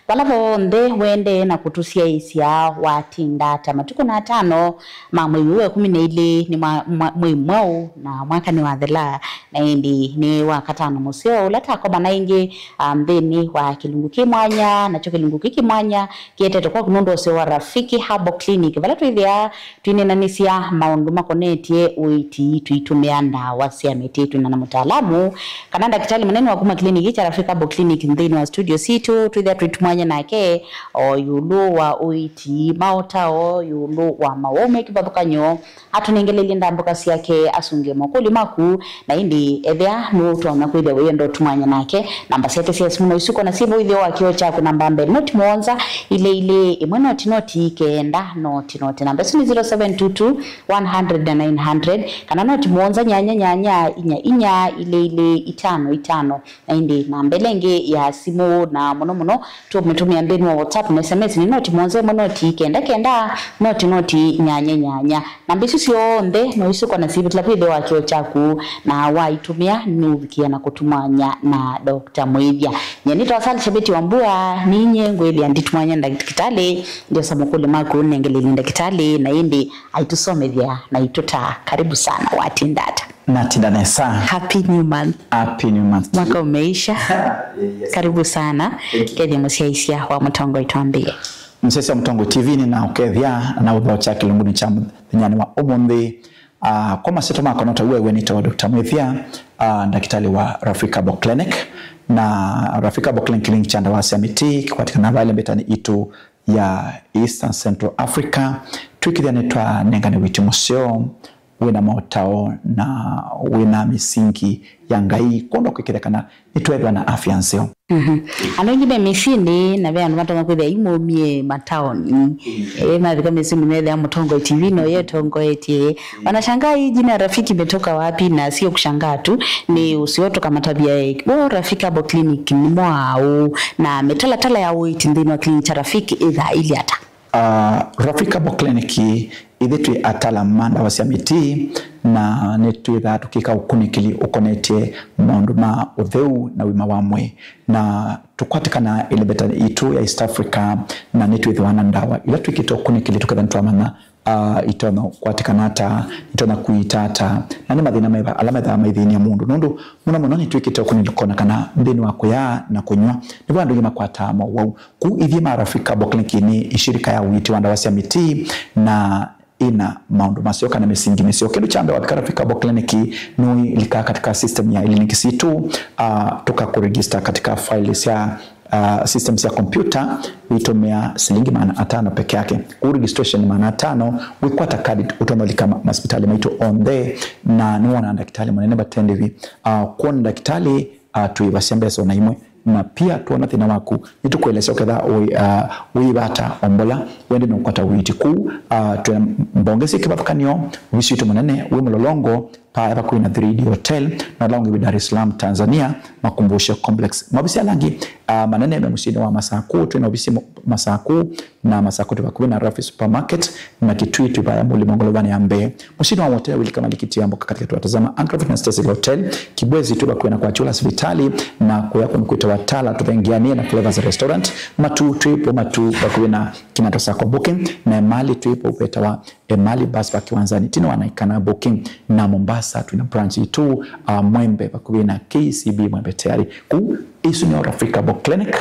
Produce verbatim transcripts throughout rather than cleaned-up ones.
Vala vonthe wendee na kũtũsyaĩĩsya watinda ata, matukũ na atano ma mwei ũũ wa ĩkũmi na ilĩ nĩ mwa-, mwa-, mwei mwaũ na mwaka nĩwathela, na ĩndĩ nĩ wa katano mũseo ũla takomana ĩngĩ, ah, nthĩnĩ wa kĩlungu kĩ mwanya, nakyo kĩlungu kĩ kĩmwanya kĩetetwe kwaku nũndũ wa ũseo wa Rafiki Herbal Clinic, vala twĩthĩaa twĩneenanĩsya maũndũ makonetye ũiiti tũitũmĩa ndawa sya mĩtĩ twĩna na mũtaalamu kana ndakĩtalĩ mũnene wa kuma kliniki kya Rafiki Herbal Clinic nthĩnĩ wa studio sitũ. Twĩthĩa twĩtumwanya nake o ĩũlũ wa ũiiti, maũtao ĩũlũ wa mawau me kĩvathũkany'o, atũnengelelye ndambũka syake, asũngĩe makũlyo maku, na ĩndĩ ethĩa nũtonya kwĩthĩa wĩenda ũtumwanya nake. Namba syake sya simũ no isu kona syĩ vau ĩtheo wa kĩoo kyaku, namba mbee noti mũonza ilĩ ilĩ ĩmwe noti noti kenda noti noti. Namba isu nĩ zero seven two two one hundred na nine hundred, kana noti mũonza nyanya nyanya inya inya ilĩ ilĩ itano itano. Na ĩndĩ namba ĩla ĩngĩ ya simũ, na mũno mũno tũmĩtũmĩa nthĩnĩ wa WhatsApp na S M S nĩ noti mũonza ĩmwe noti kenda kenda noti noti nyanya nyanya. Namba isu syonthe no isũkwa na syĩvĩtĩla kwĩ ĩtheo wa kĩoo kyaku, na waitũmĩa nũvikĩa na kũtumwanya na Doctor Mwĩthya. Nyie nĩtawa Sally Shabeti wa Mbua, ninyie ngwĩlĩa nditumwanya ndakĩtalĩ, ndiosa makũlyo maku nengelelie ndakĩtalĩ, na ĩndĩ aitũsomethya na aitũtaa. Karibu sana, watinda ata? Natinda nesa. Happy new month. Happy new month. Mwaka umeisha. Yes. Karibu sana. Thank you. Kethia mũsyaĩĩsya wa Mũtongoi twambĩe. Mũsyaĩĩsya wa Mũtongoi T V nĩ na ũkethya na ũthokya kĩlungunĩ kya mũthenyanĩ wa ũmũnthĩ. Ah, kwa masyĩtwa makwa no ta ũu wew'e nĩtawa Doctor Mwĩthya, ah, ndakĩtalĩ wa Rafiki Herbal Clinic. Na Rafiki Herbal Clinic nĩ kya ndawa sya mĩtĩ kĩkwatĩkana vaa ĩlembetanĩ itũ ya Eastern Central Africa. Twĩkĩthya nĩtwanengane ũiiti mũseo wĩna maũtao na wĩna mĩsingi ya Ngai, kwondũ kwĩkĩthya kana nĩtwethĩwa na afya nzeo. Mhm. Andũ aingĩ me mĩsyĩnĩ na ve andũ matonya kwĩthĩa imomie mataoni. Mm. Eh, mavika mĩsyĩnĩ methĩa Mũtongoi T V no yetongoetye. Wanashangaa hii jina Rafiki imetoka wapi, na sio kushangaa tu, nĩ ũseo tũkamatavya, eh, wo Rafiki Herbal Clinic nĩ mwaũ, na mĩtalatala ya ũiiti nthĩnĩ wa clinic kya Rafiki ĩthaa ili ata? Ah, Rafiki Herbal Clinic, ithyĩ twĩ ataalamu ma ndawa sya mĩtĩ, na nĩtwĩthaa tũkĩka ũkunĩkĩli ũkonetye maũndũ ma ũtheu na ũima wa mwĩĩ, na tũkwatĩkana ĩlembeta itũ ya East Africa, na nĩtwĩthĩwa na ndawa ila twĩkĩte ũkunĩkĩli tũketha nĩtwamanya, ah, itonya kwatĩkana ata, itonya kũiita ata, na nĩ mathĩna meva ala methaa maithĩny'a mũndũ, nũndũ mũno mũno nĩtwĩkĩte ũkunĩkĩli kũona kana nthĩnĩ wa kũya na kũnyw'a nĩvo andũ aingĩ makwataa mowau. Kũu ithyĩ ma Rafiki Herbal Clinic nĩ ishirika ya ũiiti wa ndawa sya mĩtĩ na ĩna maũndũ maseo kana mĩsingi mĩseo. Kĩndũ kya mbee, wavika Rafiki Herbal Clinic, nũilikaa katika system ya iliniki sitũ, ah, tũkakũregister katika file sya, ah, system sya kompyuta wĩtũmĩa silingi maana atano peke yake. Kũu registration nĩ maana atano, wĩkwata kadi ũtonya ũlika ma-, masipitali maitũ onthe, na nĩwona ndakĩtalĩ mũnene Batendevi. Ah, kwona ndakĩtalĩ, ah, tũivasya mbesa ona imwe. Na pia twona thĩna waku, nĩtũkũelesya ũketha wĩ, ah, wĩvata ombola wende nũkwata ũiiti kũu. Ah, twĩna mbonge syĩ kĩvathũkany'o, ovisi witũ mũnene wĩ Mlolongo, paa vakuvĩ na three D Hotel, na ũla ũngĩ wĩ Dar es Salaam, Tanzania, Makumbusho Complex. Maovisi ala angĩ, ah, manene me mũsyĩnĩ wa Masaku, twĩna ovisi mo-, Masaku, na Masaku twĩ vakuvĩ na Rafi Supermarket, na Kitui twĩ vaya Mulima ngolovanĩ ya mbee. Mũsyĩnĩ wa Wotela wĩlika malikiti ya mboka katikati wa Tazama, Uncle Fitness Tazil Hotel, Kibwezi twĩ vakuvĩ na kwa Chula sivitali, na kũya kũndũ kwĩtawa Tala tũthengeanĩe na Flavors Restaurant, Matu twĩ po Matu vakuvĩ na Kinato Sacco Booking, na Emali twĩ po kwĩtawa Emali Bus pa Kiwanzani, tino wa Naikana Booking, na Mombasa twĩna branch itũ, ah, Mwembe vakuvĩ na K C B Mwembe Tayari. Kũu isu nĩ Rafiki Herbal Clinic,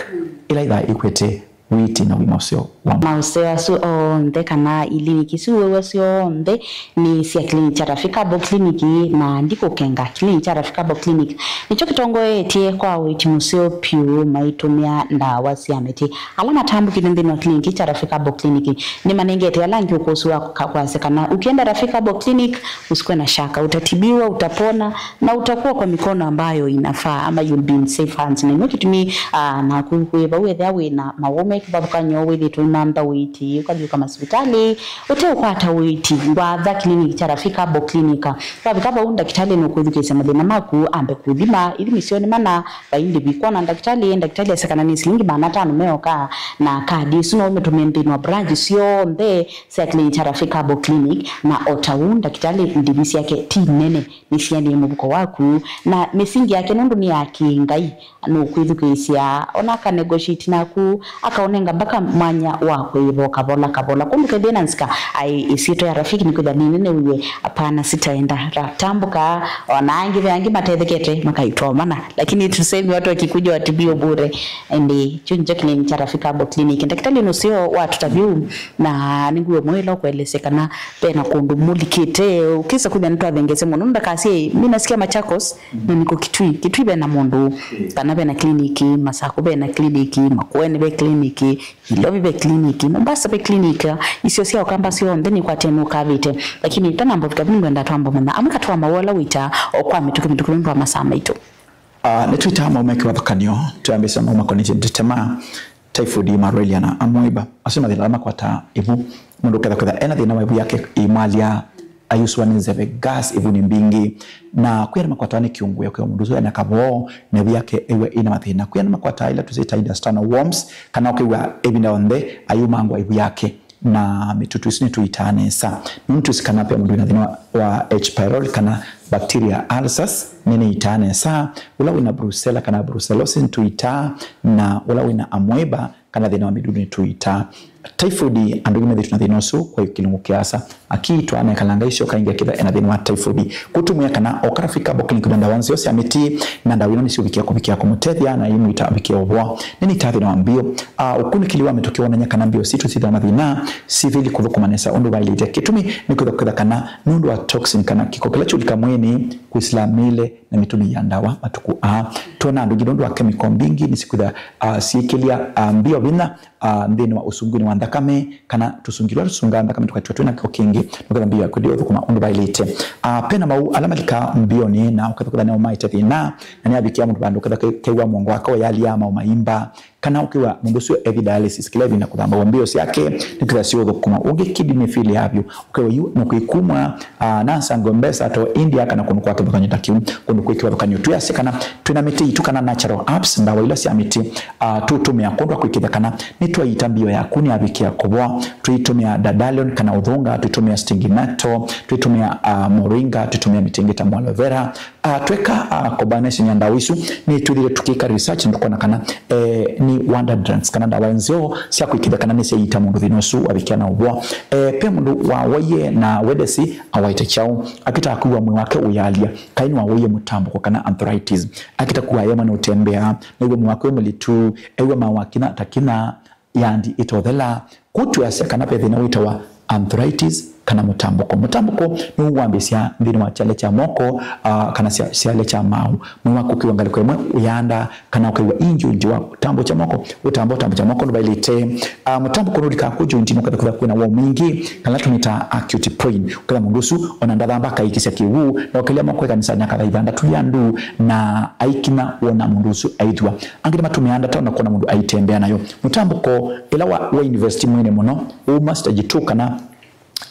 ila ithaa ikwete ũiiti na ũima ũseo wa mwĩĩ. Maũseo asu onthe kana iliniki isu wewe syonthe nĩ sya clinic kya Rafiki Herbal Clinic, na ndikũkenga clinic kya Rafiki Herbal Clinic nĩkyo kĩtongoetye kwa ũiiti mũseo piũ maitũmĩa ndawa sya mĩtĩ. Ala matambũkĩte nthĩnĩ wa clinic kya Rafiki Herbal Clinic nĩmanengete ala angĩ ũkũsĩ wa kũka-, kwasya kana ukienda Rafiki Herbal Clinic, usikwe na shaka, utatibiwa, utapona na utakuwa kwa mikono ambayo inafaa, ama you'll be in safe hands. Na ĩno kĩtumi, ah, naku wĩ vau ethĩa wĩ na mawau me Kĩvathũkany'o wĩthĩĩtwe ũimantha ũiiti, ũkathi ũka masivitalĩ ũteũkwata ũiiti, ngwatha clinic kya Rafika Herbal Clinic. Wavika vau, ndakĩtalĩ nũkwĩthukĩĩsya mathĩna maku, ambe kũthima. Ithimi syoo nĩ mana, vai ndĩvi. Kwona ndakĩtalĩ, ndakĩtalĩ asya kana nĩ silingi maana atano meoka, na kadi ĩsu no ũmĩtũmĩe nthĩnĩ wa branch syonthe sya clinic kya Rafika Herbal Clinic, na o ta ũu ndakĩtalĩ ndĩvi syake ti nene, nĩsianĩe mũvuko waku, na mĩsingi yake nũndũ nĩ ya kĩ-Ngai, nũkwĩthukĩĩsya, ona aka negotiate naku, akaũnenga mpaka mwanya wa kwĩvoka vola kavola. Kũndũ kethĩe na nzika, ai, ĩsyĩtwa ya Rafiki nĩkwĩthĩa nĩnenew'e, apana sitaenda. Ra-, tambũka, ona angĩ ve angĩ matethekete, makaitwa mana. Lakini tusemi watu wakikuja watibiwe bure. Ĩndĩ, kyu nĩkyo clinic kya Rafika Herbal Clinic. Ndakĩtalĩ nũseo wa tũtaviu, na nĩngwĩwe mwĩla ũkũelesya kana ve na kũndũ mũlikĩte, ũkĩsa kwĩthĩa nĩtwathengesya mũno. Ndakasye, "Mimi nasikia Machakos, na niko Kitui." Kitui ve na mũndũ, kana ve na kliniki, Masaku ve na kliniki, Makueni ve kliniki, Ilovi ve kliniki, Mombasa ve kliniki, isio sya Ũkamba syonthe nĩkwatene ũkavĩte. Lakini tanamba ũvika vu, nĩngwenda twamba ũmanya amwe katĩ wa mawau ala wĩtaa o kwa mĩtũkĩ mĩtũkĩ nũndũ wa masaa maitũ. Ah, nĩtwĩtaa maũme kĩvathũkany'o, twĩambĩĩsya maũme makonetye ndetema, typhoid, malaria na amoeba. Asu nĩ mathĩna ala makwataa ĩvu. Mũndũ ũkethĩa kwĩtha ena thĩna wa ĩvu yake ĩmalya, ayusũanĩsya ve gas, ĩvu nĩ mbingĩ. Na kwĩ andũ makwatawa nĩ kĩũngũĩo, kwĩ mũndũ ũsu ena kavoo, na ĩvu yake ĩw'a ĩna mathĩna. Kwĩ andũ makwataa ila tũsyĩtaa intestinal worms, kana ũkĩw'a ĩvinda yonthe ayumangwa ĩvu yake. Na mĩtutu ĩsu nĩtũitaa nesa. Nũndũ twĩsĩ kana ve mũndũ wĩna thĩna wa, wa H. pylori kana bacteria ulcers, nĩnĩitaa nesa. Ũla wĩna brucella kana brucellosis nĩtũitaa, na ũla wĩna amoeba kana thĩna wa mĩdudu nĩtũitaa. Typhoid, andũ aingĩ methĩĩtwe na thĩna ũsu kwa kĩlungu kĩasa. Akitwa na ĩkalanga icio kaingĩ akĩtha ena thĩna wa typhoid. Kũtumĩa kana oka Rafika Herbal Clinic na ndawa nzeo sya mĩtĩ, na ndawa ino nĩsiũvikĩa kũvikĩa kũmũtethya na imwĩta avikĩa ũvwa. Nĩnĩitaa thĩna wa mbio. Ah, ũkunĩkĩli wa mĩtũkĩ wonany'a kana mbio sitũ syĩthĩwa na thĩna, sivĩli kũthũkũma nesa ũndũ vaĩlĩte. Kĩtumi nĩ kwĩtha kwĩtha kana nũndũ wa toxin kana kĩko kĩla kyũlika mwĩĩnĩ kwĩsĩla mĩĩle na mĩtũmĩi ya ndawa matukũ aa. Twona andũ aingĩ nũndũ wa kemiko mbingĩ nĩsikwĩtha, ah, syĩkĩlya, ah, mbio vinya, ah, nthĩnĩ wa ũsungunĩ wa nthakame, kana tũsungi tũla tũsungaa nthakame tũkatiwa twĩ na kĩko kĩngĩ, nũketha mbio yaku ndĩũthũkũma ũndũ vaĩlĩte. Ah, pena mau ala malikaa mbionĩ na ũkethĩa kwĩtha nĩo maĩte thĩna, na nĩavikĩa mũndũ vandũ ũketha ke-, kew'a mũongo wake ũyalya mau maimba, kana ũkĩw'a mũndũ ũsu ethi dialysis kĩla ĩvinda kũthambaw'a mbio syake nĩketha siũthũkũma. Ũngĩ kidney failure ya vyũ, ũkew'a yu nũkwĩkumwa, ah, na nsango mbesa to India kana kũndũ kwa kĩvathũkany'o ta kĩu, kũndũ kwĩ kĩvathũkany'o. Twĩasya kana twĩna mĩtĩ itũ kana natural herbs, ndawa ila sya mĩtĩ, ah, tũtũmĩa kũndũ kwĩkĩthya kana nĩtwaita mbio yaku nĩyavikĩa kũvoa. Tũitũmĩa dandelion kana ũthũnga, tũitũmĩa stinging nettle, tũitũmĩa, ah, moringa, tũitũmĩa mĩtĩ ĩngĩ ta aloe vera, Ah, tweka, ah, combination ya ndawa isu, nĩtwĩthĩĩtwe tũkĩka research na tũkona kana, eh, nĩ wonder drugs kana ndawa nzeo sya kwĩkĩthya kana nĩsyaita mũndũ thĩna ũsu wavikĩa na ũvoa. Eh, pe mũndũ wawaie na wedesi awaĩte kyaũ, akĩtaa kwĩw'a mwĩĩ wake ũyalya, kaĩ nĩwawaie mũtambũko kana arthritis, akĩta kuaema na ũtembea, nĩw'o mwĩĩ wake wĩ mũlitu, ew'a mawakinya ta kinya, yandi ĩtothela. Kũu twĩasya kana ve thĩna wĩtawa arthritis kana mũtambũko. Mũtambũko nĩw'o wambĩĩsya nthĩnĩ wa kyalya kya moko, ah, kana sya-, kyalya kya maaũ. Mwĩĩ waku ũkĩw'a ngalĩko ĩmwe ũyanda, kana ũkĩw'a injury wa ũtambũkya moko, ũtambũkya moko ndũvaĩlĩte. Ah, mũtambũko nũlikaa kũ joint-inĩ, ũkethĩa kwĩna woo mwingĩ, kana tũmĩtaa acute pain. Ũkethĩa mũndũ ũsu ona ndathamba akaĩkĩsya kĩw'ũ, na ũkĩlya moko ĩkanisani akatha ithandatũ ya ndu, na aikina wona mũndũ ũsu aithwa. Angĩ nĩmatũmĩaa ndata ona kwona mũndũ aitembea nayo. Mũtambũko ĩla wa, wa invest mwĩĩnĩ mũno, uma stage two kana,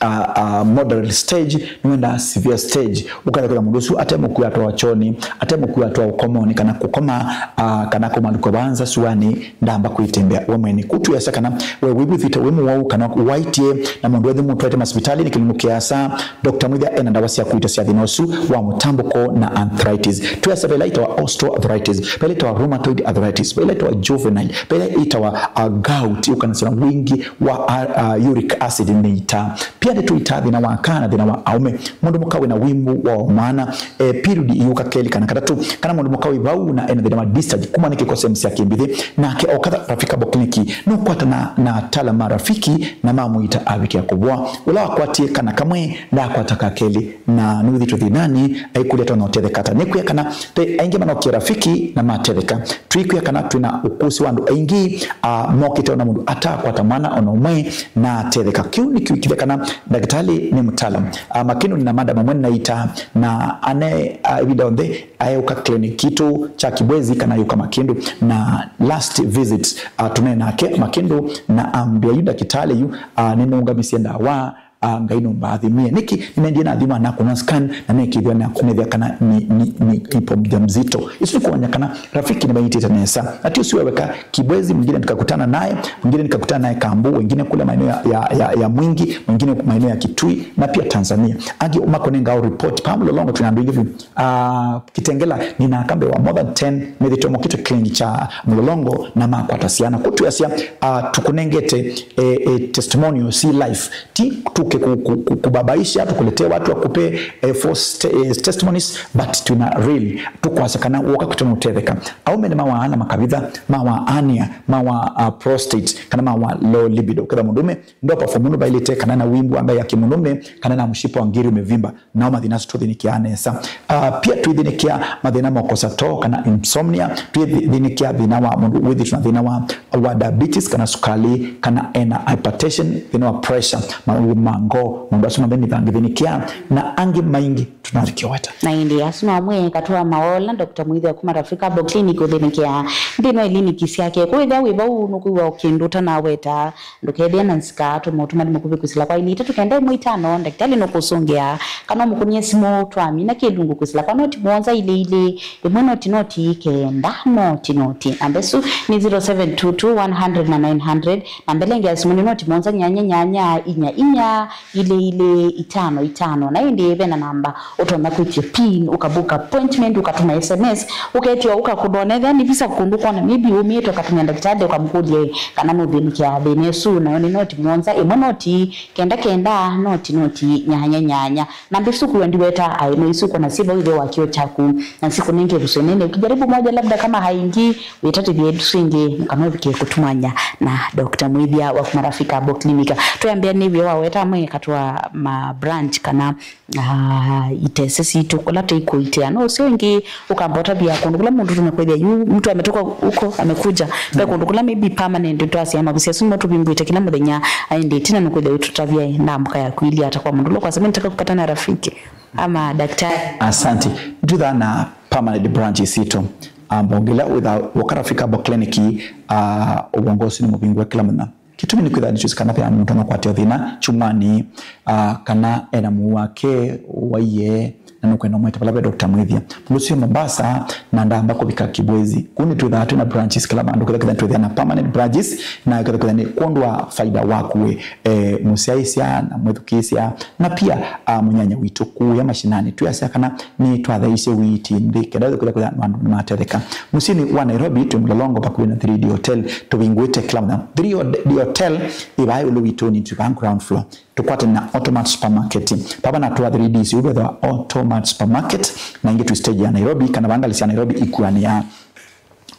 ah, ah, moderate stage, nĩwendaa severe stage. Ũkethĩa kwĩna mũndũ ũsu ate mũkua atwawa kyonĩ, ate mũkua atwawa ũkomonĩ, kana kũkoma, ah, kana kũmalukwa va nza suanĩ, ndamba kwĩtembea we mwene. Kũu twĩasya kana we wĩvw'ĩthĩte wĩ mũwau kana waĩtye na mũndũ ethĩ mũtwaĩte masivitalĩnĩ kĩlungu kĩasa, Doctor Mwĩthya ena ndawa sya kũitasya thĩna ũsu wa mũtambũko na arthritis. Twĩasya ve ĩla ĩtawa osteoarthritis, ve ĩla ĩtawa rheumatoid arthritis, ve ĩla ĩtawa juvenile, ve ĩla ĩtawa, uh, gout, ũkanasya na wingĩ wa, uh, uh, uric acid nĩ ita. Pia nĩtũitaa thĩna wa kaa na thĩna wa aũme. Mũndũ mũka wĩna wimbu wa maana, eh, period ĩyũka kelĩ kana katatũ, kana mũndũ mũka wĩ vau na ena thĩna wa discharge kuma nĩ kĩko sehemu sya kĩmbĩthĩ, nake oka Rafika Herbal Clinic, nũkwatana na ataalamu ma Rafiki na mamũita avikĩa kũvoa. Ũla wakwatie kana kamwe, ndakwata ka kelĩ, na nĩwĩthĩtwe thĩnanĩ, aikũlya tona ũtetheka ata. Nĩkwĩa kana ve aingĩ manokie Rafiki na matetheka. Twĩkwĩa kana twĩna ũkũsĩ wa andũ aingĩ, a, mokĩte ona mũndũ atakwata mwana ona ũmwe na atetheka. Kĩu nĩkĩwĩkĩthya kana Ndakĩtalĩ nĩ mũtaalamu. Ah, Makindu nĩ na madam amwe nĩnaita, na ane, ah, ĩvinda yonthe aeũka clinic kitũ kya Kibwezi kana ayũka Makindu, na last visit, ah, tũnee nake Makindu na ambĩa, "Yu ndakĩtalĩ yu, ah, nĩnũngamisye ndawa, ah, Ngai nũmbaathimie. Nĩkĩ nĩnendie nathima nakũnwa scan na nekĩthwa nakumĩthya kana nĩ, nĩ, nĩ, nĩ mjamzito." Isu nĩ kuonya kana rafiki nĩmaitĩte nesa. Na ti ũsu weweka, Kibwezi, mwingine nikakutana naye, mwingine nikakutana naye Kambu, wengine kule maeneo ya, ya, ya, ya Mwingi, mwingine maeneo ya Kitui, na pia Tanzania. Angĩ makonengao report. Pa Mlolongo twina andũ aingĩ vyũ. Ah, Kitengela nina kambe wa more than ten methĩtwe mokĩte clinic kya Mlolongo na makwata syana. Kũtwĩasya, ah, tũkũnengete, eh, eh, testimonial si life. Ti tuke ku, ku, ku, kubabaisha, tukuletee watu wakupe, eh, false te, eh, testimonies, but twina real. Tũkwasya kana woka kwitũ nũtetheka. Aume nĩ mawaa na makavitha, mawaa hernia, mawaa, uh, prostate, kana mawaa low libido. Ketha mũndũme ndo perform ũndũ vaĩlĩte, kana na wimbu wa ngai ya kĩmũndũme, kana na mshipa wa ngiri umevimba, nao mathĩna asu tũthĩnĩkĩaa nesa. Uh, pia twĩthĩnĩkĩa mathĩna ma ũkosa too, kana insomnia, twĩthĩnĩkĩa thĩna wa mũndũ wĩthĩtwe na thĩna wa, wa diabetes, kana sukali, kana ena hypertension, thĩna wa pressure, maũndũ ma ngoo, maũndũ asu onthe nĩthangĩthĩnĩkĩa, na angĩ maingĩ tũnavikĩweta. Na ĩndĩ asu no amwe katwa maola, Doctor Mwithia kuma Rafika Herbal Clinic ũthĩnĩkĩa nthĩnĩ wa iliniki syake. Kwĩthĩa wĩ vau nũkwĩw'a o kĩndũ ũtanaweta, ndũkethĩe na nzika, tũma ũtũmani mũkuvĩ kwĩsĩla kwa ilĩ itatũ kenda ĩmwe itano, ndakĩtalĩ nũkũsũngĩa, kana ũmũkũnĩe simũ twamina kĩlungu kwĩsĩla kwa noti mũonza ilĩ ilĩ, ĩmwe noti noti kenda noti noti. Namba ĩsu nĩ zero seven two two one hundred na nine hundred, namba ĩla ĩngĩ ya simũ nĩ noti mũonza nyanya nyanya inya inya, ilĩ ilĩ itano itano. Na ĩndĩ ve na namba ũtonya kwĩtya pin, ũkabook appointment, ũkatũma S M S, ũketya ũkakũthonethya nĩ visa kũndũ kwona maybe ũmĩĩtwe, ũkatũmĩa ndakĩtalĩ, ũkamũkũlya kana nũthĩnĩkĩa thĩna ĩsu. Nayo nĩ noti mũonza ĩmwe noti kenda kenda noti noti nyanya nyanya. Namba ĩsu kwĩwa ndiweta aĩ no ĩsu kwona syĩ vau ĩtheo wa kĩo kyaku, na sikũnenge ĩvuso ĩnene. Ukijaribu moja labda kama haingii, wĩtatĩthye ĩsu ĩngĩ, kana ũvike kũtumanya na Doctor Mwithia wa kuma Rafika Herbal Clinic. Twĩambĩa nĩ wĩa wa weta amwe katwa ma branch kana, ah, itese sitũ kũla tũikũitea. No ũseo ĩngĩ ũkamba ũtavya kũndũ kũla mũndũ tũnakwĩthĩa yu mtu ametoka huko amekuja. Ve kũndũ kũla maybe permanent twasya mavisi asu nĩmo tũvingũĩte kĩla mũthenya, aende ĩtina nũkwĩthĩa ũtũtavya ndambuka yaku ili hata kwa mũndũ ũla kwasema nitaka kupatana rafiki ama daktari. Asante. Nĩtwĩthaa na permanent branch sitũ. Ah, mbongela wĩtha woka Rafika Herbal Clinic, ah, ũvongosi nĩ mũvingũe kĩla mũthenya. Kĩtumi nĩ kwĩtha nĩtwĩsĩ kana ve mũndũ ũnakwatĩa thĩna kyumwanĩ, ah, kana ena mũu wake waiye, na nũkwenda ũmwete vala ve Doctor Mwithia. Mũndũ ũsu Mombasa na ndamba kũvika Kibwezi. Kũu nĩtwĩthaa twĩna branches kĩla vandũ, kĩla kĩtha twĩthĩa na permanent branches, na kĩtha kĩtha nĩ kwondũ wa faida waku we, eh, mũsyaĩĩsya na mwĩthukĩĩsya, na pia, ah, mũnyanya witũ kũya mashinani. Twĩasya kana nĩtwatheisye wĩiti nthĩ, kenda kwĩtha kwĩtha andũ nĩmatetheka. Mũsyĩnĩ wa Nairobi, twĩ Mlolongo vakuvĩ na three D Hotel, tũvingũĩte kĩla mũthenya. Three D Hotel ĩvaa ĩũlũ witũ, nĩ twĩ vaa ground floor. Tũkwatene na Automart Supermarket. Vava na twa three D si ũvethwa Automart Supermarket, na ingĩ twĩ stage ya Nairobi, kana vaa ngalĩ sya Nairobi ikuanĩa.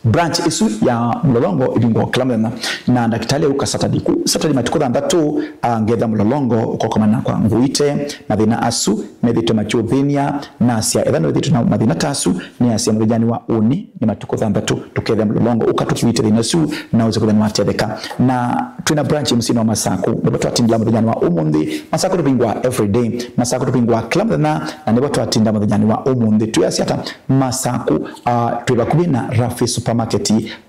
Branch ĩsu ya Mlolongo ĩvingũawa kĩla mũthenya, na ndakĩtalĩ auka Saturday. Ku Saturday matukũ thanthatũ, ah, ngetha Mlolongo ũkokomana kwa ngũite mathĩna asu methĩtwe makyũthĩnia, na asya etha nĩwĩthĩtwe na mathĩna ta asu, nĩ asya mũthenyanĩ wa ũnĩ nĩ matukũ thanthatũ tũkethe Mlolongo ũka tũkũite thĩna ũsu na ũse kwĩthwa nĩwatetheka. Na twĩna branch mũsyĩnĩ wa Masaku, nĩvo twatindĩla mũthenyanĩ wa ũmũnthĩ. Masaku tũvingũa every day. Masaku tũvingũa kĩla mũthenya, na nĩvo twatinda mũthenyanĩ wa ũmũnthĩ. Twĩasya ata? Masaku, ah, twĩ vakuvĩ na Rafi Supermarket,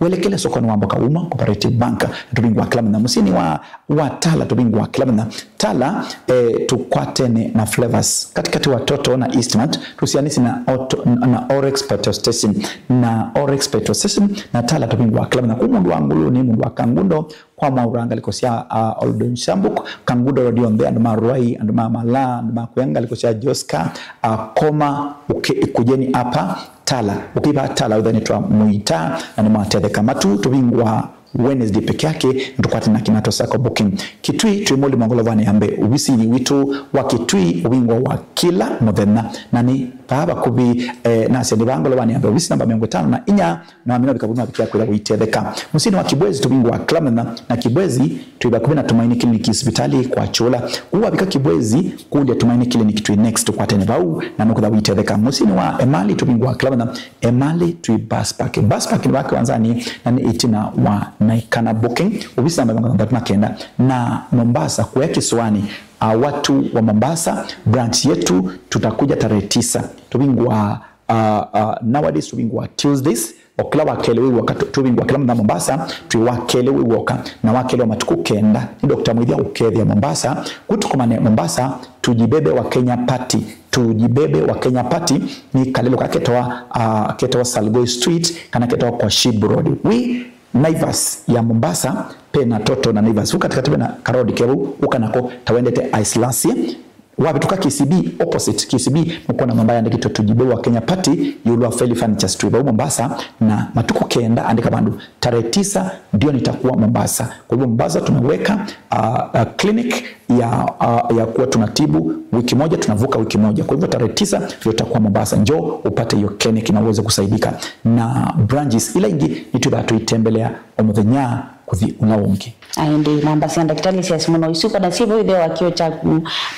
welekele sokonĩ wa Mboka Uma Cooperative Bank. Tũvingũa kĩla mũthenya. Mũsyĩnĩ wa, wa Tala tũvingũa kĩla mũthenya. Tala, eh, tũkwatene na Flavors katikati wa Toto na Eastmart, tũsianĩsye na Auto, na Orex Petrol Station, na Orex Petrol Station, na Tala tũvingũa kĩla mũthenya. Kũu mũndũ wa Ngũlũnĩ, mũndũ wa Kangundo, kwa mwaura ngalĩko sya, ah, Old Shambook, Kangundo Road yonthe, andũ ma Ruai, andũ ma Mala, andũ ma kũya ngalĩko sya Joska, ah, Koma, ũke-, kũjeni apa, Tala, ũkĩva Tala, ũthanĩtwa mũita, na nĩmatetheka. Matu tũvingũa Wednesday peke yake, na tũkwatana na Kinato Sacco booking. Kitui, twĩ Mũlima ngolovanĩ ya mbee, ovisinĩ witũ wa Kitui, ũvingũa wa kĩla mũthenya, na nĩ vaa vakuvĩ, eh, nasya nĩ vaa ngolovanĩ ya mbee, ovisi namba mĩongo ĩtano na inya, na wamina ũvika vu mavikĩa kwĩtha ũitetheka. Mũsyĩnĩ wa Kibwezi tũvingũa kĩla mũthenya, na Kibwezi twĩ vakuvĩ na Tumaini Clinic sivitalĩ kwa Chula. Kũu wavika Kibwezi, kũlya Tumaini Clinic twĩ next, tũkwatene vau, na nũkwĩtha ũitetheka. Mũsyĩnĩ wa Emali tũvingũa kĩla mũthenya, Emali twĩ Bus Park. Bus Park nĩ vaa kĩwanzanĩ, na nĩ ĩtina wa Naikana booking. Ovisi namba mĩongo thanthatũ na kenda, na Mombasa, kũya kĩsũanĩ, Uh, watu wa Mombasa, branch yetu tutakuja tarehe tisa. Tuvingwa, uh, uh, nowadays tuvingwa Tuesdays, o kĩla wa kelĩ wĩ w'oka. Tu- tuvingwa kĩla mũthenya Mombasa, twĩ wa kelĩ wĩ w'oka, na wa kelĩ wa matukũ kenda. Nĩ Doctor Mwĩthya ũkethĩa Mombasa. Kũ tũkomane Mombasa, Tujibebe wa Kenya Party. Tujibebe wa Kenya Party nĩ kalelũ ka ketawa, uh, ketawa Salgoi Street, kana ketawa kwa Shib Road. Wĩ Naivas ya Mombasa, pena Total na Naivas. Vu katikati pena karodi kevu, uka nako ta wendete Ice Lassie. Wavĩtũka K C B, opposite K C B, nũkwona nyũmba yandĩkĩtwe Tujibebe wa Kenya Party, ĩũlũ wa Feli Furnitures. Twĩ vau Mombasa, na matukũ kenda andĩka vandũ, tarehe tisa ndio nitakuwa Mombasa. Kwa hivyo Mombasa tunaweka, uh, uh, clinic ya, uh, ya kuwa tunatibu wiki moja, tunavuka wiki moja. Kwa hivyo tarehe tisa ndio tutakuwa Mombasa. Njoo upate hiyo clinic na uweze kusaidika. Na branches ila ingĩ nĩtwĩthaa tũitembelea o mũthenya kũthi ũla ũngĩ. Aĩ, ĩndĩ namba sya ndakĩtalĩ sya simũ no isu kana syĩvo ĩtheo wa kĩo kyaku.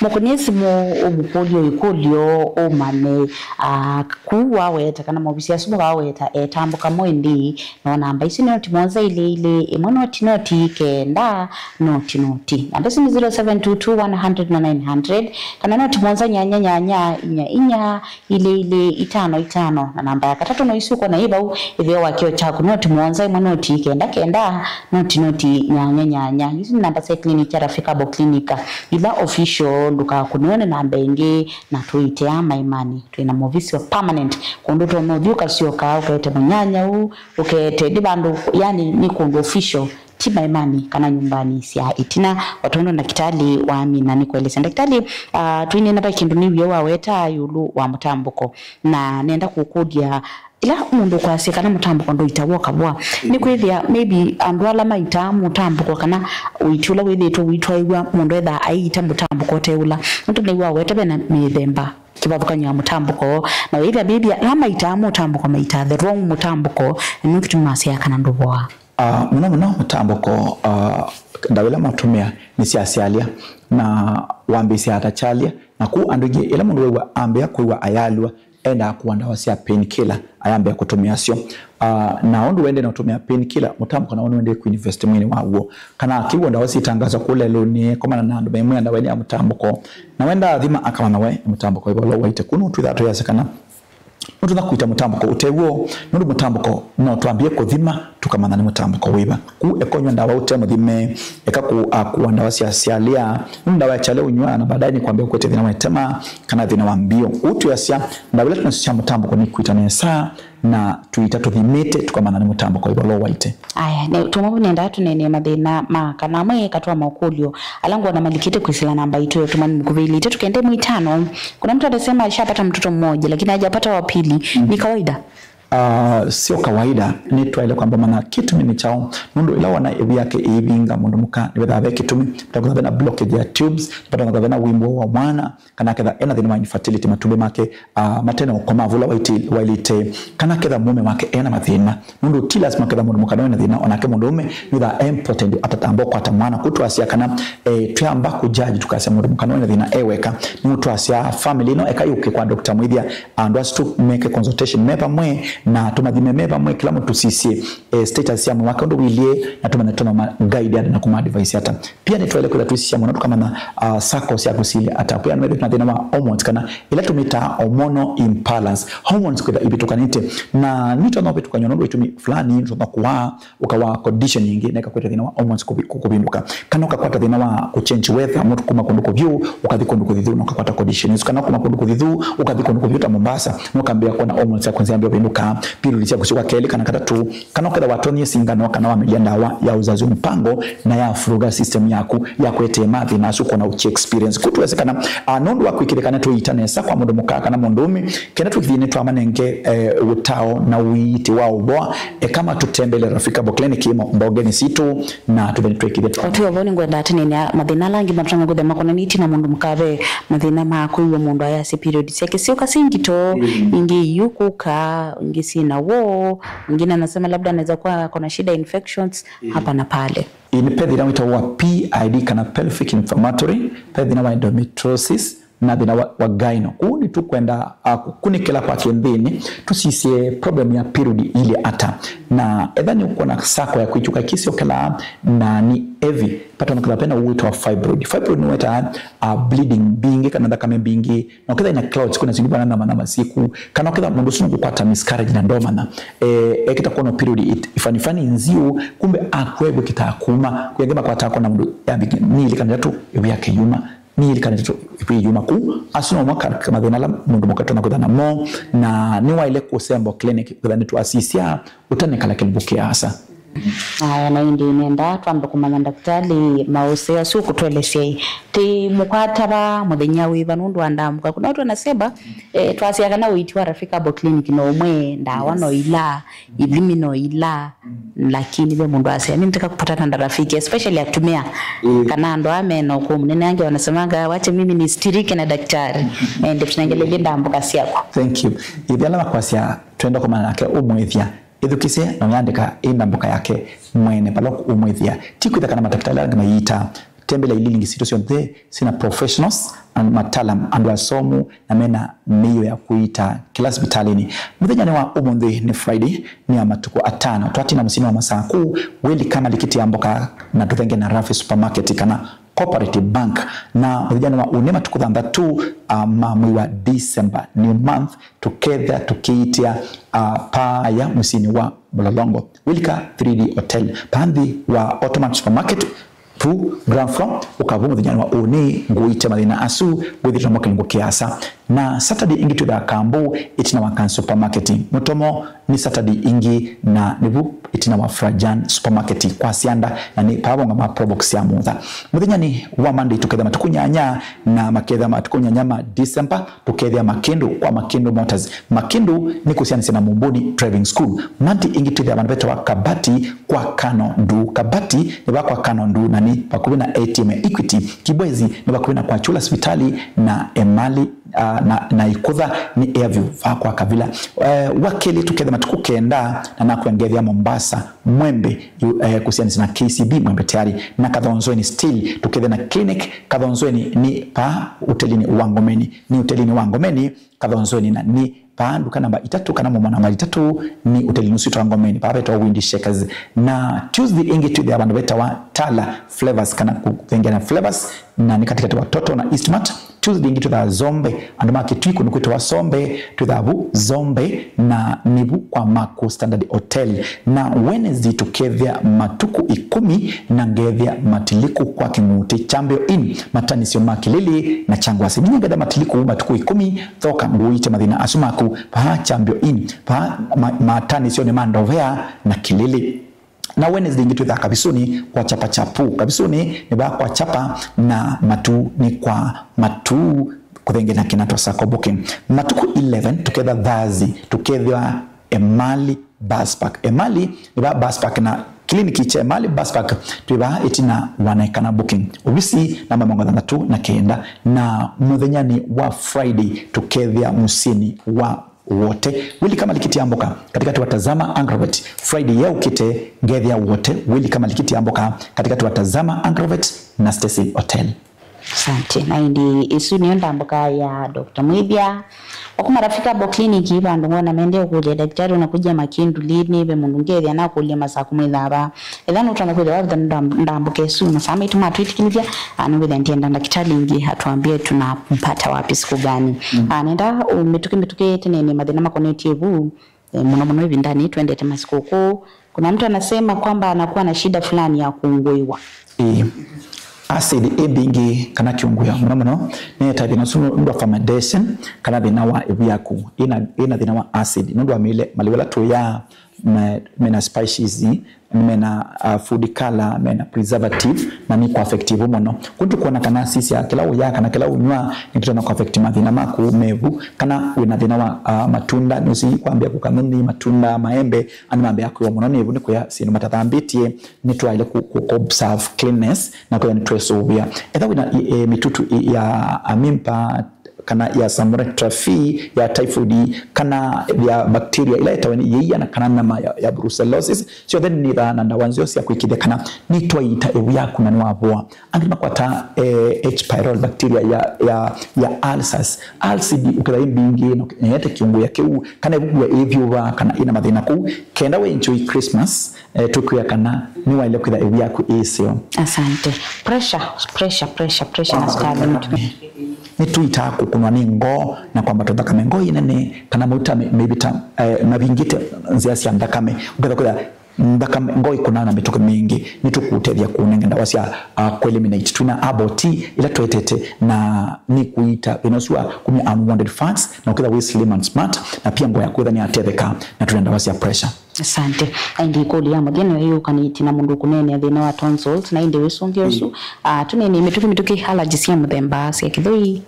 Mũkũnĩe simũ ũmũkũlye ĩkũlyo ũmanye, ah, kũu waweta kana maovisi asu mawaweta etambũka mo ĩndĩ. No namba isu nĩ noti mũonza ilĩ ilĩ, ĩmwe noti noti, kenda noti noti. Namba isu nĩ zero seven two two one hundred na nine hundred, kana noti mũonza nyanya nyanya inya inya ilĩ ilĩ itano itano. Na namba ya katatũ no isu ũkona yĩ vau ĩtheo wa kĩo kyaku, noti mũonza ĩmwe noti kenda kenda noti noti nyanya nyanya. Isu nĩ namba sya clinic ya Rafika Herbal Clinic, ila official, ndũkakũnĩwe nĩ namba ĩngĩ. Na twĩĩte aa Maimani, twĩ na movisi wa permanent, kũndũ ũtonya ũthi ũkasyoka, ũkete mũnyanya ũu, ũkete ndi vandũ, yani nĩ kũndũ official, ti Maimani kana nyũmbanĩ sya ĩtina, o tondũ ndakĩtalĩ wa Amina nĩkũelesya. Ndakĩtalĩ, ah, twĩnena vai kĩndũ nĩwie waweta ĩũlũ wa mũtambũko, na nenda kũkũlya, ĩla mũndũ ũkwasya kana mũtambũko ndũitaw'a ũkavoa, nĩkwĩthĩa maybe andũ ala maitaa mũtambũko kana ũiti ũla wĩthĩĩtwe ũitwaĩw'a, mũndũ ethaa aiita mũtambũko ũte ũla. Nũndũ nĩw'a waweta vena mĩthemba kĩvathũkany'o ya mũtambũko, na wĩthĩa maybe ala maitaa mũtambũko maitaa the wrong mũtambũko, na nĩkĩtumi masyaa kana ndũvoaa. Ah, mũno mũno mũtambũko, ah, ndawa ila matũmĩa nĩ sya syalya, na wambĩĩsya ata kyalya, na kũu andũ aingĩ, ĩla mũndũ wĩw'a ambĩa kwĩw'a ayalw'a, endaa kũa ndawa sya painkiller, ayambĩa kũtũmĩa syo. Ah, na ũndũ wendee na ũtũmĩa painkiller, mũtambũko nawo nĩwendee kũinvest mwĩĩnĩ waw'o. Kana akĩw'a ndawa syĩtangaswa kũu lelũnĩ, komana na andũ memwĩa ndawa ĩno ya mũtambũko, na wendaa athima akamanya we nĩ mũtambũko wĩva ũla ũwaĩte. Kũu nĩw'o twĩthaa tũyasya kana nũtonya kũita mũtambũko ũte w'o, nũndũ mũtambũko no twambie kũthima, tũkamanya nĩ mũtambũko wĩva. Kũu eka ũnyw'a ndawa ũte mũthime, eka kũ-, a, kũa ndawa sya syalya, nũndũ ndawa ya kyalya ũnyw'aa na baadaye nĩkwambia kũete thĩna wa ĩtema kana thĩna wa mbio. Kũu twĩasya ndawa ila twĩnasyo sya mũtambũko nĩ kũita nesa, na tũita tũthimĩte, tũkamanya nĩ mũtambũko wĩva ũla ũwaĩte. Aya, ne-, tũmwe vu nendaa tũneenee mathĩna ma kana amwe eka twa maũkũlyo ala ngwona malikĩte kwĩsĩla namba itũ ya ũtũmani mũkuvĩ ilĩ itatũ kenda ĩmwe itano. Kuna mtu anasema alishapata mtoto mmoja lakini hajapata wa pili. Ni kawaida? Ah, sio kawaida. Nĩtwaĩle kwamba mana kĩtumi nĩ kyaũ, nũndũ ĩla wona ĩvu yake ĩivinga mũndũ mũka, nĩvethaa ve kĩtumi, ta kũtha ve na blockage ya tubes, ta kũtha ve na wimbo wa mwana, kana ketha ena thĩna wa infertility, matumbĩ make, ah, mate na ũkoma vula waiti-, wailĩte, kana ketha mũũme wake ena mathĩna. Nũndũ ti lasima ketha mũndũ mũka no ena thĩna, onake mũndũũme nĩthaa e important atatamba ũkwata mwana. Kũu twasya kana, eh, twĩamba kũjaji tũkasya mũndũ mũka no ena thĩna e weka. Nĩw'o twasya family ĩno eka yũke kwa Doctor Mwĩthya, andũ asu tũmeke consultation me vamwe, na tũmathime me vamwe, kĩla mũndũ tũsisye, eh, status sya mwĩĩ wake ũndũ wĩilyĩ, na tũmanye tũma guide ata na kũma advise ata. Pia nĩtwaĩle kwĩtha twĩsisya mũno tũkamanya, ah, circle sya kũsilya ata. Kwĩ andũ methĩĩtwe na thĩna wa hormones kana ĩla tũmĩtaa hormonal imbalance. Hormones kwĩtha ivĩtũkanĩte. Na nĩtonya ũvĩtũkany'a nũndũ wa itumi fulani, nĩtonya kũwaa, ũkawaa condition ĩngĩ, na ĩkakwĩta thĩna wa hormones kũvi-, kũ-, kũvĩndũka. Kana ũkakwata thĩna wa kũ change weather, mũndũ kuma kũndũ kũvyũ, ũkathi kũndũ kũthithu, na ũkakwata condition ĩsu. Kana kuma kũndũ kũthithu, ũkathi kũndũ kũvyũ ta Mombasa, na ũkambĩĩa kwona hormones syaku nzambia ũvĩndũka, period syaku syũka kelĩ kana katatũ, kana ũketha watonyie singano, kana wamĩlya ndawa ya uzazi wa mpango, na yavuruga system yaku ya kwetee mathĩna asu kona ũki experience. Kũu twĩasya kana, ah, nũndũ wa kwĩkĩthĩkana tũiita nesa kwa mũndũ mũka kana mũndũũme, kenda tũkĩthĩe nĩtwamanenge, eh, ũtao na ũiiti wa ũvoa, eka matũtembele Rafika Herbal Clinic ĩmo mbongeni sitũ, na tũthĩe nĩtwĩkĩthya twa. O twĩ o vau nĩngwenda tũneenea mathĩna ala angĩ matũtanga kwĩthĩa makonanĩtye na mũndũ mũka ve mathĩna ma kwĩw'a mũndũ ayasya period syake syũka syĩ ngito, ingĩ iu kũka, ingĩ syĩ na woo, mwingine anasema labda anaweza kuwa ako na shida infections hapa na pale. Ĩĩ, nĩ ve thĩna wĩtawa P I D kana pelvic inflammatory, ve thĩna wa endometriosis, na thĩna wa, wa gyno. Kũu nĩtũkwenda, uh, kũkunĩkĩla kwa kĩnthĩnĩ, tũsisye problem ya period ilĩ ata. Na etha nĩũkwona sako ya kwĩkyũka kĩsyokela na nĩ heavy, patonekana pena ũwĩto wa fibroid. Fibroid nĩwetaa, uh, bleeding mbingĩ kana nthakame mbingĩ, na ũketha ina clouds, kwĩna syĩndũ vana nyama nyama syĩku, kana ũketha mũndũ ũsu nũkũkwata miscarriage na ndomana. Eh, ekĩta kwona period it- ifanifani nziũ, kumbe akwevwe kĩtaa kuma, kwĩangĩ makwataa kwona mũndũ yambi nĩ ilĩ kana itatũ ĩvu yake yuma, nĩ ilĩ kana itatũ ĩvu yuma. Kũu asu no mwaka mathĩna ala mũndũ mũka tona kwĩtha namo, na nĩwaĩle kũsembo clinic kwĩtha nĩtwasisya ũtanekala kĩlungu kĩasa. Aya, na ĩndĩ nenda twambe kũmanya ndakĩtalĩ maũseo asu ũkũtũelesya ĩ, tĩ mũkwata va mũthenya wĩva nũndũ wa ndambũka? Kuna watu wanasema, eh, twasya kana ũiiti wa Rafika Herbal Clinic no ũmwe, ndawa no ila, ithimi no ila, lakini ve mũndũ asya, "Mimi nataka kupatana na rafiki," especially atumĩa, kana andũ aa mena ũkũũ mũnene, angĩ wanasemanga, "Wache mimi nistirike na daktari." Ende tunaengelelye ndambũka syaku. Thank you. Ithe ala makwasya twenda kũmana nake ũmwĩthya, ĩthukĩsye na ũyandĩka ĩ ndambũka yake mwene vala ũmwĩthya. Ti kwĩtha kana matakĩtalĩ ala angĩ mayiita. Tembelea ilingi sitũ syonthe syĩna professionals and mataalam, andũ asomu na mena mĩio ya kũiita kĩla sivitalĩnĩ. Mũthenyanĩ wa ũmũnthĩ nĩ Friday, nĩ ya matukũ atano twatina mũsyĩnĩ wa Masaku, wĩlika malikiti ya mboka na tũthenge na Rafi Supermarket kana Cooperative Bank. Na mũthenyanĩ wa ũnĩ matukũ thanthatũ, ah, ma mwei wa December, new month, tũkethĩa tũkĩitia, ah, paa ya mũsyĩnĩ wa Mlolongo. Wĩlika three D Hotel, paa nthĩ wa Ottoman Supermarket, vu ground floor, ũkavu mũthenyanĩ wa ũnĩ, ngũite mathĩna asu, wĩthĩtwe mo kĩlungu kĩasa. Na Saturday ĩngĩ twĩthaa Kambu, ĩtina wa Kan Supermarket. Mũtomo nĩ Saturday ĩngĩ, na nĩvu ĩtina wa Frajan Supermarket kwa Sianda, na nĩ pavonga ma Probox ya Mutha. Mũthenyanĩ wa Monday tũketha matukũ nyanya, na maketha matukũ nyanya ma December, tũkethĩa Makĩndũ kwa Makĩndũ Motors. Makĩndũ nĩ kũsianĩsya na Mumbuni Driving School. Monday ĩngĩ twĩthĩa vandũ vetawa Kabati kwa Kano Ndu. Kabati nĩ va kwa Kano Ndu na nĩ vakuvĩ na A T M ya Equity. Kibwezi nĩ vakuvĩ na kwa Chula sivitali na Emali, ah, na, na Ikutha nĩ Airview va kwa Kavila. Eh, wa kelĩ tũkethĩa matukũ kenda na nakwĩa ngethĩa Mombasa, Mwembe, yu, eh, kũsianĩsya na K C B Mwembe tayari. Na Kathonzweni still tũkethĩa na clinic. Kathonzweni nĩ va ũtelinĩ wa Ngomeni. Nĩ ũtelinĩ wa Ngomeni, Kathonzweni, na nĩ vaa nduka namba itatũ kana mũmo namba itatũ nĩ ũtelinĩ ũsu wĩtawa Ngomeni, vaa vetawa Windy Shakers. Na Tuesday ĩngĩ twĩthĩa vandũ vetawa Tala Flavors kana kũthengeana Flavors, na nĩ katĩkatĩ wa Toto na Eastmart. Tuesday ĩngĩ twĩthaa Zombe, andũ ma Kĩtui kũndũ kwĩtawa Sombe, twĩthaa vu Zombe, na nĩ vu kwa Maku Standard Hotel. Na Wednesday tũkethĩa matukũ ĩkũmi na ngethĩa Matiliku kwa Kĩng'utĩ, Champion Inn, matanisyo ma Kĩlĩlĩ na Kyangwasĩ. Ninyie ngethĩa Matiliku matukũ ĩkũmi, thoka ngũite mathĩna asu maku, vaa Champion Inn, vaa ma-, matanisyo nĩ ma Ndovea na Kĩlĩlĩ. Na Wednesday ĩngĩ twĩthaa Kavisũnĩ kwa Chapa Chapu. Kavisũnĩ nĩ vaa kwa Chapa na Matu nĩ kwa Matu kũthengena kĩna twa Sacco Booking. Matukũ eleven tũketha Thursday, tũkethĩwa Emali Bus Park. Emali nĩ va Bus Park na kliniki kya Emali Bus Park twĩ vaa ĩtina wa Naikana Booking. Ovisi namba mĩongo thanthatũ na kenda. Na mũthenyanĩ wa Friday tũkethĩa mũsyĩnĩ wa Wote. Wĩlika malikiti ya mboka katĩkatĩ wa Tazama Agrovet. Friday yaũkĩte ngethĩa Wote. Wĩlika malikiti ya mboka katĩkatĩ wa Tazama Agrovet na Stacy Hotel. Asante. Na ĩndĩ ĩsu nĩyo ndambũka ya Doctor Mwĩthya. Oku marafika bo kliniki vandũ ngona mende ũkũlya daktari ũnakũlya Makĩndũ lini, ve mũndũ ngethĩa nakũlya Masaku mwĩthava. Etha nũtonya kwĩthĩa wavitha ndam-, ndambũka ĩsu, masaa maitũ matwĩtĩkĩlĩthya, ah, nĩwĩthĩa ndienda ndakĩtalĩ ĩngĩ atwambie tunampata wapi siku gani. Mm. Ah, nenda, uh, mĩtũkĩ mĩtũkĩ tene nĩ mathĩna makonetye vu, eh, mũno mũno ĩvindanĩ twendete masikũkũ. Kuna mtu anasema kwamba anakuwa na shida fulani ya kũngũĩwa. Ĩĩ. Acid ĩ mbingĩ kana kĩũngũĩo mũno mũno nĩyĩtae thĩna ũsu nũndũ wa fermentation kana thĩna wa ĩvu yaku ĩna, ĩna thĩna wa acid nũndũ wa mĩĩle malĩu ala tũyaa me-, mena spices, mena, uh, food color, mena preservative, na nĩ kũ affect ĩvu mũno. Kũu tũkwona kana sisya kĩla ũyaa kana kĩla ũnywaa nĩkĩtonya kũ affect mathĩna maku mevu. Kana wĩna thĩna wa, uh, matunda, nũsi kwambĩa kũkanũni matunda, maembe, andũ mambĩa kwĩwa mũno nĩ ĩvu nĩ kũya syĩndũ matathambĩtye. Nĩtwaĩle kũ, kũ, kũ observe cleanliness na kwĩya nĩtwesũvĩa. Etha wĩna, e, mĩtutu ya amimpa, kana ya Salmonella typhi, ya typhoid, kana ya bacteria ĩla yĩtawa nĩ yeia, na kana nyama ya, ya brucellosis. Syonthe nĩnĩthaa na ndawa nzeo sya kwĩkĩthya kana nĩtwaita ĩvu yaku na nĩwavoa. Angĩ makwataa eh, H. pylori bacteria ya, ya, ya ulcers. Ulcers ũkĩtha ĩ mbingĩ na ũke- na yete kĩũngũya kĩu, kana ĩvukua ĩthyũva, kana ĩna mathĩna kũu. Kenda we enjoy Christmas, eh, tũkwĩa kana nĩwaĩle kwĩtha ĩvu yaku ĩseo. Asante. Pressure, pressure, pressure, pressure na sukali mũtumĩa. Nĩtũitaa kũkũnwa nĩ ngoo na kwambatwa nthakame, ngoo ĩnene, kana mauta me- meivĩta eh, mavingĩte nzĩa sya nthakame. Ũketha kwĩtha nthakame, ngoo ĩkũnaa na mĩtũkĩ mĩingĩ, nĩtũkũtethya kũnenga ndawa sya uh, kũeliminate. Twĩna herbal tea ila twetete na nĩkũita thĩna ũsu wa kumya unwanted fats, na ũketha wĩ slim and smart, na pia ngoo yaku ĩtha nĩyatetheka, na twĩna ndawa sya pressure. Asante. Aindi ĩkũlyo ya mũthya nĩyo yĩũkanĩtye na mũndũ ũkũneenea thĩna wa tonsils, na ĩndĩ wĩsũngĩo ũsu, ah, tũneenei mĩtũkĩ mĩtũkĩ, allergy sya mũthemba, sya kĩthũi.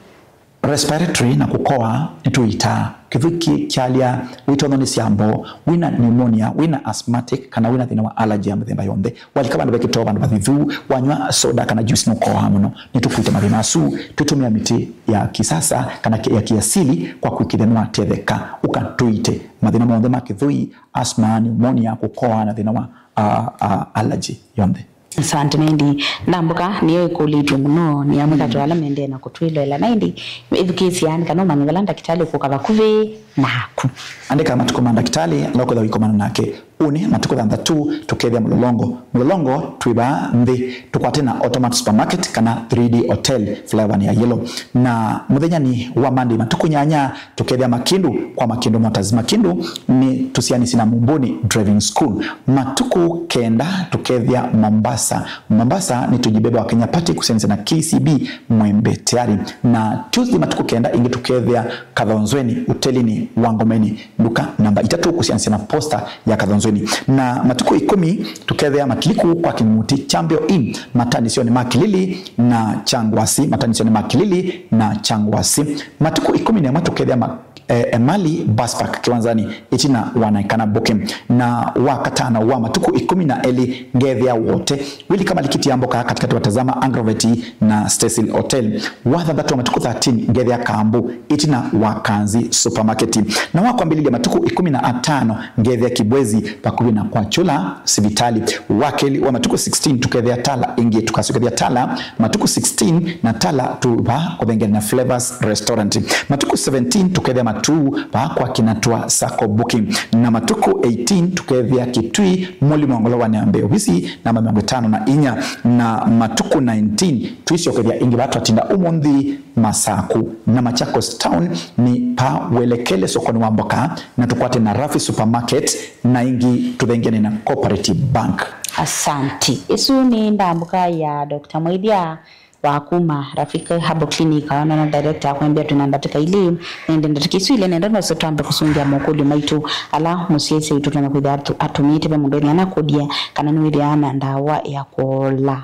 Respiratory na kũkoa nĩtũitaa. Kĩthũi kĩ- kyalya, wĩtothonĩ sya mboo, wĩna pneumonia, wĩna asthmatic, kana wĩna thĩna wa allergy ya mĩthemba yonthe. Walika vandũ vekĩtoo, vandũ vathithu, wanywa soda kana juice nũkoaa mũno. Nĩtũkũita mathĩna asu twĩtũmĩa mĩtĩ ya kisasa kana ki- ya kiasili kwa kwĩkĩthya nĩwatetheka. Ũka tũite mathĩna monthe ma kĩthũi, asthma, pneumonia, kũkoa na thĩna wa uh, uh, allergy yonthe. Asante. Na ĩndĩ ndambũka nĩyo ĩkũlĩtw'e mũno nĩ amwe katĩ ala mendee na kũtwĩloela. Na ĩndĩ ĩthukĩĩsya nĩ kana ũmanye vala ndakĩtalĩ ũkũka vakuvĩ naku. Andĩka matukũ ma ndakĩtalĩ ala ũkwĩtha ũikomana nake. Ũnĩ matukũ thanthatũ tũkethĩa mũlolongo. Mũlolongo twĩ vaa nthĩ tũkwate na Automat Supermarket kana three D Hotel, flavour ya yellow. Na mũthenya nĩ wa Monday matukũ nyanya tũkethĩa Makindu kwa Makindu Motors. Makindu nĩ tũsianĩsye na Mumbuni Driving School. Matukũ kenda tũkethĩa Mombasa. Mombasa nĩ Tujibebe wa Kenya Party kusianĩsya na K C B Mwembe Tayari. Na Tuesday matukũ kenda ĩngĩ tũkethĩa Kathonzweni, utelini wa Ngomeni, nduka namba itatũ kusianĩsya na posta ya Kathonzweni. Na matukũ ikũmi tũkethĩa Makiliku kwa Kĩng'uti, Chambio Inn, matanisoni ma Kilili na Changwasi, matanisoni ma Kilili na Changwasi. Matukũ ikũmi na ĩmwe tũkethĩa ma- eh, Emali Bus Park kĩwanzanĩ ĩtina wa Naikana Booking. Na wa katano wa matukũ ikũmi na elĩ ngethĩa Wote, wilika malikiti ya mboka katikati wa Tazama Agrovet na Cecil Hotel. Wa thanthatũ wa matukũ thirteen ngethĩa Kambu ĩtina wa Kanzi Supermarket. Na wa kwambĩlĩlya matukũ ikũmi na atano ngethĩa Kibwezi vakuvĩ na kwa Chula sivitali. Wa kelĩ wa matukũ sixteen tũkethĩa Tala ĩngĩ, tũkasokethya Tala matukũ sixteen na Tala tũ vaa kũthengeana na Flavors Restaurant. Matukũ seventeen tũkethĩa Matuu vaa kwa Kinatwa Sacco Booking. Na matukũ eighteen tũkethĩa Kitui, Mũlima wa Ngolova namba ya ovisi namba mĩongo ĩtano na inya. Na matukũ nineteen tũisyokethya ĩngĩ vaa twatinda ũmũnthĩ Masaku na Machakos Town nĩ pa welekele sokonĩ wa mboka, na tũkwate na Rafi Supermarket, na ĩngĩ tũthengeane na Cooperative Bank. Asanti. Ĩsu nĩ ndambũka ya Doctor Mwaithya wa kuma Rafiki Herbal Clinic, aonana director akwambia twĩna ndatĩka ilĩ, na ĩndĩ ndatĩka isu ilĩ nenda nose twambe kũsũngĩa mokũlyo maitũ ala mũsyaĩĩsya witũ tũtonya kwĩthĩa atu- atũmĩĩte ve mũndũ ethĩa na kũdia kana nĩwĩthĩaa na ndawa ya kũola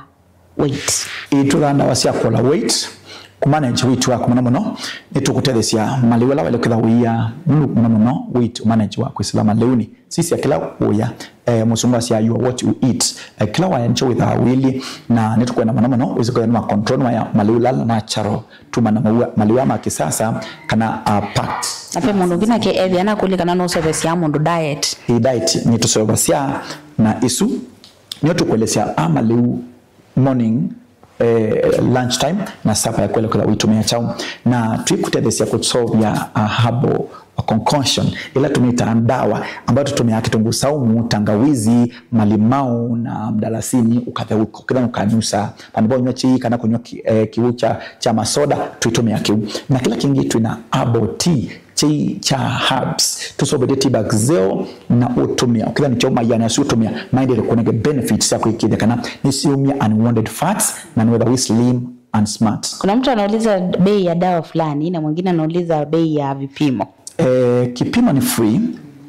weight. Ĩĩ, twĩthaa ndawa sya kũola weight, kũmanage weight waku mũno mũno. Nĩtũkũtetheesya malĩu ala waĩle kwĩtha ũia mũno mũno, weight ũmanage wa kwĩsĩla malĩunĩ. Sisya kĩla ũya, eh, mũsũngũ asyaa, "You are what you eat." Eh, kĩla waya nĩkyo wĩthaa ũilyĩ, na nĩtũkwenda mũno mũno wĩsĩ kwĩtha nĩwa control nĩwaya malĩu ala natural, tuma na maua, malĩu ma kĩsasa kana uh, packed. Na ve mũndũ ũngĩ nake ethĩa nakũlya kana nũseũvasya mũndũ diet. Ĩĩ, diet nĩtũseũvasya, na ĩsu nĩyo tũkũelesya a malĩu morning, eh, lunch time na supper ya kwĩlekela ũitũmĩa kyaũ. Na twĩkũtetheesya kũseũvya a herbal concoction ĩla tũmĩtaa ndawa, ambayo tũtũmĩaa kitunguu saumu, tangawizi, malimau na mdalasini, ũkatheũka, ũkĩtha ũkanyusa vandũ va ũnywa kĩi kana kũnywa ki- eh, kĩw'ũ kya, kya masoda, twĩtũmĩa kĩu. Na kĩla kĩngĩ twĩna herbal tea, kĩi kya herbs. Tũseũvĩtye tea bag nzeo na ũtũmĩa, ũkĩtha nĩkyo maiana asu ũtũmĩa maendele kũnenge benefits sya kwĩkĩĩthya kana nĩsiumya unwanted fats na nĩwetha wĩ slim and smart. Kuna mtu anauliza bei ya dawa fulani na mwingine anauliza bei ya vipimo. Eh, kipimo ni free,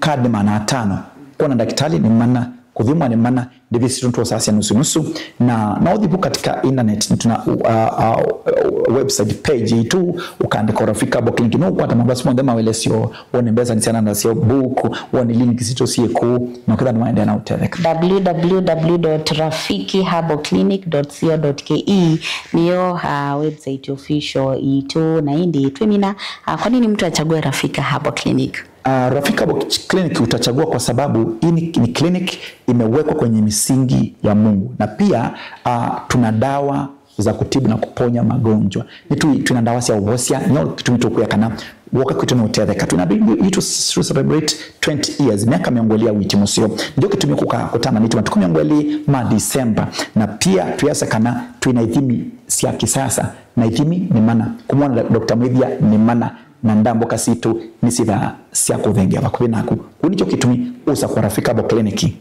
card ni maana atano, kuona daktari ni mana Kũthimwa nĩ mana, ndĩvi sitũ nĩtwosasya nusu nusu, na no ũthi vu katika internet, tuna uh, uh, website page itũ, ũkaandĩka Rafiki Herbal Clinic, no ũkwata maũndũ asu monthe mawelesyo, wone mbesa nĩ syana nasyo, book, wone link sitũ syĩ kũu, na ũkethĩa nĩwaendeea na ũtetheka. W W W dot rafiki herbal clinic dot co dot K E nĩyo uh, website official itũ, na ĩndĩ twĩmina uh, kwa nini mtu achague Rafiki Herbal Clinic? Uh, Rafiki Herbal Clinic utachagua kwa sababu hii ni, ni clinic imewekwa kwenye misingi ya Mungu, na pia uh, tuna dawa za kutibu na kuponya magonjwa. Nĩ tu, twĩna ndawa sya ũvosya, nĩyo kĩtumi tũkwĩa kana woka kwitũ nĩ ũtetheka. Twĩna andũ aingĩ itũ to celebrate twenty years, myaka mĩongo ĩlĩ ya wĩti mũseo. Ndio kĩtumi kũka kũtana nĩtũ matukũ mĩongo ĩlĩ ma December, na pia twĩasa kana twĩna ithimi sya kisasa, na ithimi nĩ mana. Kũmwona Doctor Mwĩthia nĩ mana, na ndambũka sitũ nĩsyĩthaa sya kũthengeea vakuvĩ naku. Kũu nĩkyo kĩtumi ũsa kwa Rafiki Herbal Clinic.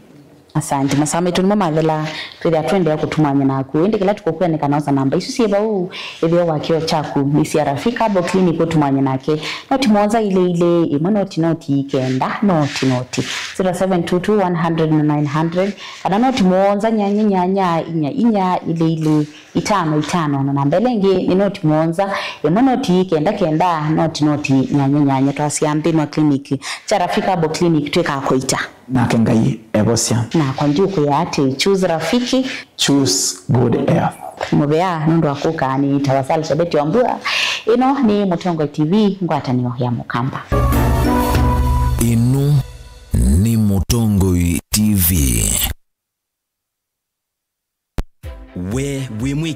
Asante. Masaa maitũ nĩmo mathela, twĩthĩa tũendeea kũtumany'a naku. Ĩndĩ kĩla tũkũkwĩa nĩ kana osa namba isu syĩ vau, ĩtheo wa kĩo kyaku nĩ sya Rafiki Herbal Clinic ũtumany'e nake. Noti mũonza ilĩ ilĩ, ĩmwe noti noti kenda, noti noti. Zero seven two two one hundred nine hundred, kana noti mũonza nyanya nyanya inya inya ilĩ ilĩ itano itano, na namba ĩla ĩngĩ nĩ noti mũonza, ĩmwe noti kenda kenda, noti noti nyanya nyanya. Twasya mbĩnwa clinic kya Rafiki Herbal Clinic twĩkaa kũita. Nake Ngai evosya. Nakwa ndiũkwĩa atĩ, choose Rafiki. Choose good health. Mũvea nũndũ wa kũka nĩ Tawasal Shabeti wa Mbua. Ĩno nĩ Mũtongoi T V, ngwatanĩo ya Mũkamba. Ĩno nĩ Mũtongoi T V. We wĩ mwĩkĩĩi